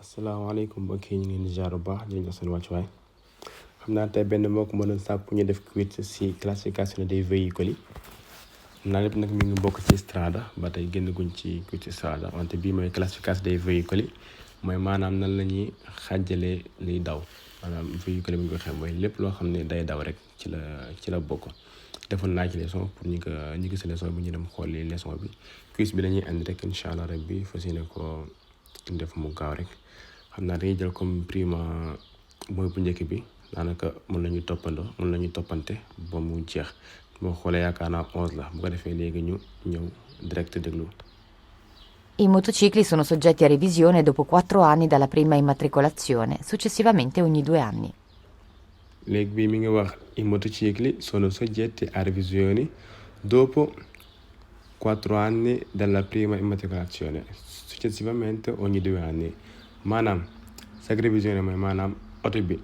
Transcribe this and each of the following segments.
asalaamaaleykum mbokk yi ñu ngi leen di jaar bu baax di leen jox seen wàccuwaay xam naa tey benn mbokk moo doon sàkku ñu def quiz ci classification des véhicules yi xam naa lépp nag mi ngi bokk ci Strada ba tey génn guñ ci quiz ci Strada wante bii mooy classification des véhicules yi mooy maanaam nan la ñuy xàjjalee liy daw maanaam véhicule bi ñu ko xam mooy lépp loo xam ne day daw rek ci la bokk. defoon naa ci leçon pour ñu gis leçon bi ñu dem xool li leçon bi quiz bi dañuy andi rek incha allah rabbi fas yéene ko def mu gaaw rek. xam naa dañuy jël comme prima mooy bu njëkk bi daanaka mën nañu toppante ba mu jeex boo xoolee yaakaar naa 11 la bu ko defee léegi ñu ñëw direct déglu. I motocicli sono soggetti a revisione dopo 4 anni dalla prima immatricolazione, successivamente ogni 2 anni. léegi bi mi ngi wax i motocicli sono soggetti a revisione dopo 4 anni dalla prima immatricolazione, successivamente ogni 2 anni. maanaam chaque révision mooy maanaam oto bi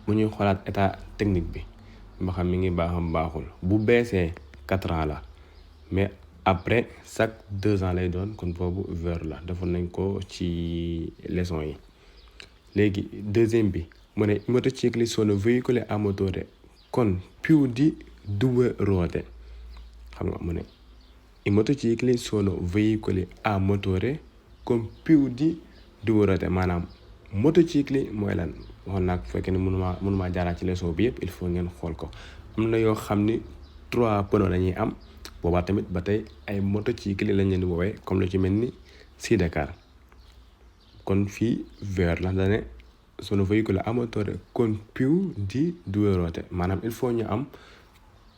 bu ñuy xoolaat état technique bi ba xam mi ngi baaxam baaxul bu beesee 4 ans la mais après chaque 2 ans lay doon kon boobu vert la defoon nañ ko ci leçon yi. léegi deuxième bi mu ne i motocicli sono veicoli a motore con più di 2 ruote xam nga mu ne i motocicli sono veicoli a motore con più di 2 ruote maanaam motocycle mooy lan waxoon naa ko fekkee ne mënumaa jaaraat ci leçon bi yëpp il faut ngeen xool ko am na yoo xam ni 3 pneus la ñuy am boobaa tamit ba tey ay motocycle lañ leen di woowee comme lu ci mel ni sidecar kon fii vert la dane sono veicoli a motore con più di 2 ruote maanaam il faut ñu am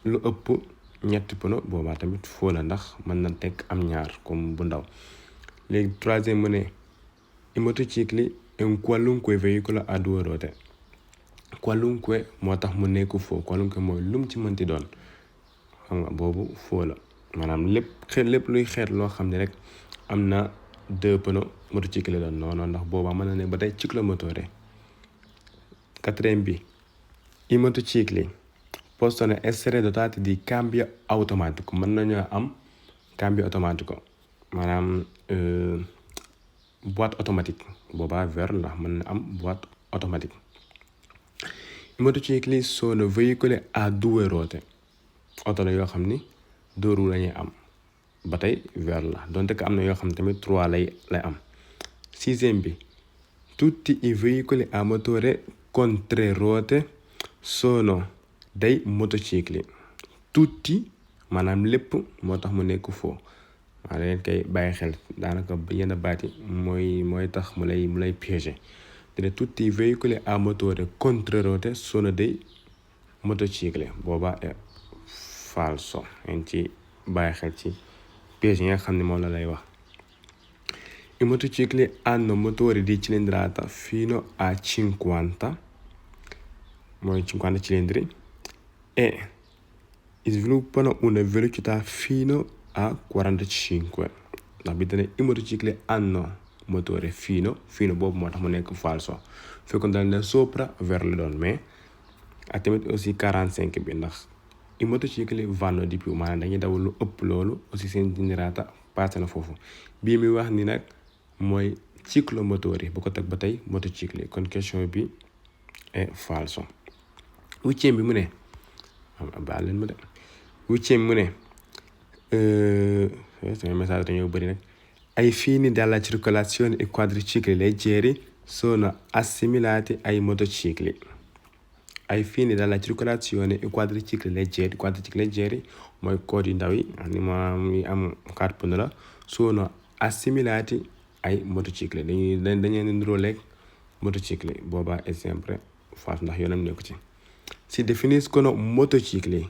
lu ëpp ñetti pneu boobaa tamit foo la ndax mën na teg am ñaar comme bu ndaw. léegi troisième mu ne i motocicli è un qualunque veicolo a 2 ruote qualunque moo tax mu nekk foo qualunque mooy lum ci mënti doon xam nga boobu foo la maanaam lépp luy xeet loo xam ne rek am na 2 pneus motocicli doon non ndax boobaa mën na ne ba tey ciclomotore. quatrième bi i motocicli possono essere dotati di cambio automatico mën nañoo am cambio automatico maanaam boîte automatique boobaa vert la mën na am boîte automatique. i motocicli sono veicoli a 2 ruote oto la yoo xam ni 2 roues la ñuy am ba tey vert la donte que am na yoo xam ne tamit 3 lay am. sixième bi tutti i veicoli a motore con 3 ruote sono dei motocicli tutti maanaam lépp moo tax mu nekk foo waaw da ngeen koy bàyyi xel daanaka yenn baat yi mooy tax mu lay piéger te tutti i veicoli a motore con 3 ruote sono dei motocicli booba è falso ngeen ci bàyyi xel ci piège yi nga xam ne moom la lay wax. i motocicli hanno motori di cilindrata fino a 50 mooy 50 cilindri e sviluppano una velocità fino a 45 ndax bi dane i motocicli hanno motore fino boobu moo tax mu nekk falso fekkoon dal ne sopra vert la doon mais ak tamit aussi 45 bi ndax i motocicli vanno di più maanaam dañuy daw lu ëpp loolu aussi seen cilindrata passé na foofu bii mi wax ni nag mooy ciclomotori bu ko teg ba tey motocicli kon question bi est falso. huitième bi mu ne baal leen ma de huitième mu ne sama message dañoo bëri nag ai fini della circolazione i quadricicli leggeri sono assimilati ai motocicli. ai fini della circolazione i quadricicli leggeri mooy code yu ndaw yi ni ma muy am 4 pneus la sono assimilati ay motocicli dañuy niróoleeg motocicli boobaa è sempre falso ndax yoonam nekku ci. si definiscono motocicli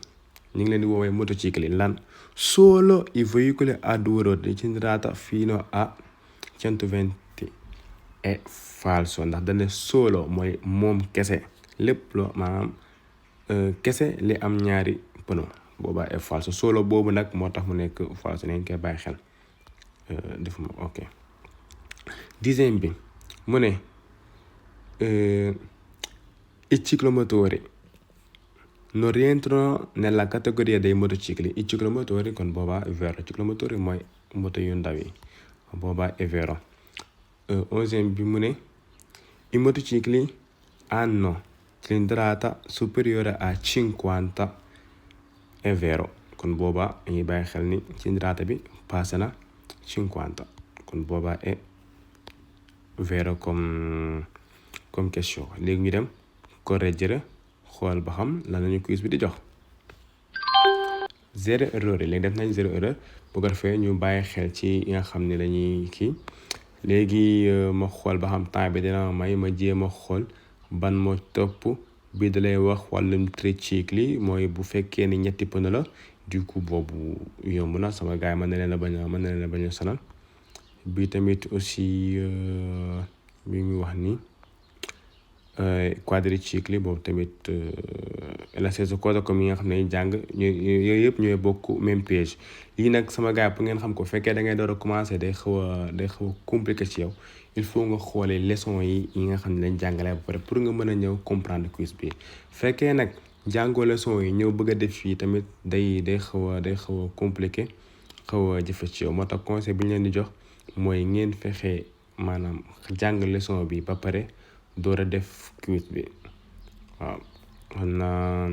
ñu ngi leen di woowee motocicli lan solo i veicoli a 2 ruote di cilindrata fino a 120 è falso ndax dane solo mooy moom kese lépp loo maanaam kese li am ñaari pneu boobaa è falso solo boobu nag moo tax mu nekk falso nañ koy bàyyi xel defuma ok. dixième bi mu ne i ciclomotori non rientrano nella categoria dei motocicli i ciclomotori kon boobaa vero ciclomotori mooy moto yu ndaw yi boobaa è vero. 11e bi mu ne i motocicli hanno cilindrata superiore a 50 è vero. kon booba dañuy bàyyi xel ni cilindrata bi passé na 50 kon booba è vero comme question. léegi ñu dem correggere xool ba xam lan lañu quiz bi di jox. 0 erreur yi léegi def nañ 0 erreur bu ko defee ñu bàyyi xel ci yi nga xam ne lañuy kii. léegi ma xool ba xam temps bi dina may ma jéem a xool ban moo topp bi dalay wax wàllum tricycle mooy bu fekkee ni ñetti pneu la du coup boobu yomb na sama gars yi mën na leen a bañ a sonal. bi tamit aussi mi ngi wax ni quadricycle boobu tamit la saison code comme yi nga xam ne jàng yooyu yëpp ñooy bokk même piège. lii nag sama gars pour ngeen xam ko fekkee da ngay door a commencer day xaw a compliqué ci yow il faut nga xoolee leçon yi nga xam ne lañ jàngalee ba pare pour nga mën a ñëw comprendre quiz bi. fekkee nag jàngoo leçon yi ñëw bëgg a def fii tamit day xaw a compliqué xaw a jafe ci yow. moo tax conseil bi ñu leen di jox mooy ngeen fexe maanaam jàng leçon bi ba pare door a def quiz bi. waaw xam naa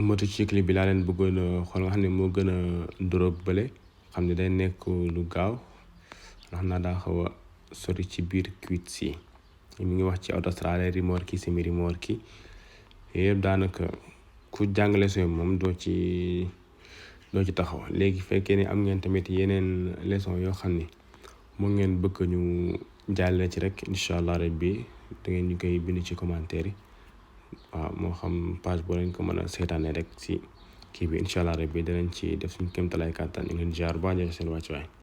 motocycle bi laa leen bëggoon a xool nga xam ne moo gën a ndóroog bële xam ne day nekk lu gaaw ndax naa daa xaw a sori ci biir quiz yi. mi ngi wax ci autostrade remorque semi remorque yëpp daanaka ku jàng leçon bi moom doo ci taxaw. léegi fekkee ni am ngeen tamit yeneen leçon yoo xam ni mu ngeen bëgg ñu jàllale ci rek incha allah rabbi da ngeen ñu koy bind ci commentaire yi. waaw moo xam page boo leen ko mën a seetaanee rek si kii bi incha allah rabbi danañ ci def suñu kéemtalaay kàttan ñu ngi leen jaar ba joxe seen wàccuwaay.